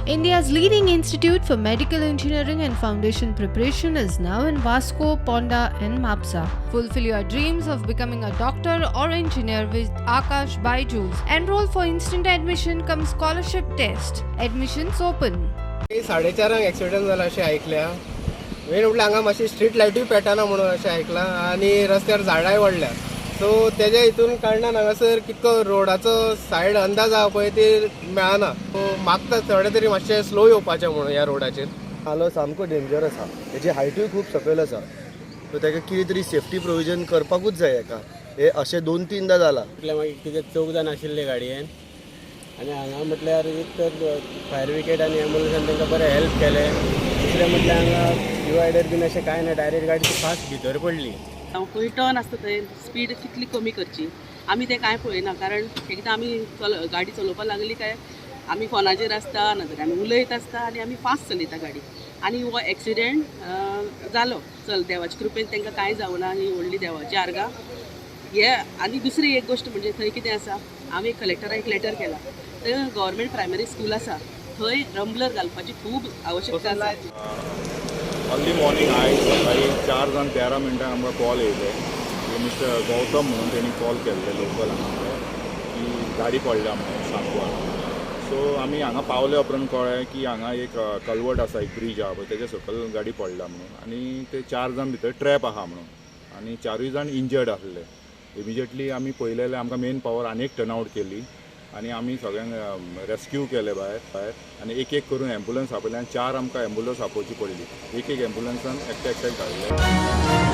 India's leading institute for medical engineering and foundation preparation is now in Vasco, Ponda, and Mapsa. Fulfill your dreams of becoming a doctor or engineer with Akash Byju's. Enroll for instant admission cum scholarship test. Admissions open. 4:30 accident जाला अशें आयकल्या. Main म्हटल्यार हांगा मातशी street लायटूय पेटना म्हणून अशें आयकलां आनी रस्त्यार झाडांय वाडल्या, सो तेज्या हितून कारणान हांगासर कितको रोडाचो सायड अंदाज आहा पळय ती मेळना. सो मागता थोडे तरी मातशें स्लो येवपाचें म्हणून ह्या रोडाचेर. नालो सामको डेंजर आसा, तेजी हायटूय खूब सकयल आसा, सो ताका कितें तरी सेफ्टी प्रोविजन करपाकूच जाय हेका. हे अशें 2-3दा जाला. म्हटल्यार मागीर कितें 4 जाण आशिल्ले गाडयेन आनी हांगा म्हटल्यार एक तर फायर ब्रिगेड आनी एम्बुलन्सान तांकां बरें हेल्प केलें. दुसरें म्हटल्यार हांगा डिवायडर बीन अशें कांय ना, डायरेक्ट गाडी फास्ट भितर पडली. खंय टर्न आसता थंय स्पीड कितली कमी करची आमी तें कांय पळयना, कारण एकदां आमी गाडी चलोवपाक लागली काय आमी फोनाचेर आसता, नाजाल्यार आमी उलयत आसता आनी आमी फास्ट चलयता गाडी. आनी हो एक्सिडेंट जालो. चल देवाचे कृपेन तांकां कांय जावना, ही व्हडली देवाची आर्गां. हे आनी दुसरी एक गोश्ट म्हणजे थंय कितें आसा, आमी कलेक्टराक एक लेटर केला, थंय गव्हर्मेंट प्रायमरी स्कूल आसा, थंय रंबलर घालपाची खूब आवश्यकता आसा. अर्ली मॉर्निंग आयज सकाळी 4:13 आमकां कॉल येयले की मिस्टर गौतम म्हणून तेणी कॉल केल्ले लोकल हांगा की गाडी पडल्या म्हणून सांगवान. सो आमी हांगा पावले उपरांत कळ्ळें की हांगा एक कलवट आसा, एक ब्रीज आहा पळय, तेज्या सकयल गाडी पडल्या म्हणून आनी ते 4 जाण भितर ट्रॅप आहा म्हणून आनी 4 जाण इंजर्ड आसले. इमिजिएटली आमी पळयलें जाल्यार आमकां मेन पावर आनी एक टर्न आवट केली आनी आमी सगळ्यांक रेस्क्यू केले भायर आनी एक एक करून एम्बुलन्स आपयली आनी 4 आमकां एम्बुलन्स आपोवची पडली. एक एक एम्बुलन्सान एकट्या एकट्याक धाडले.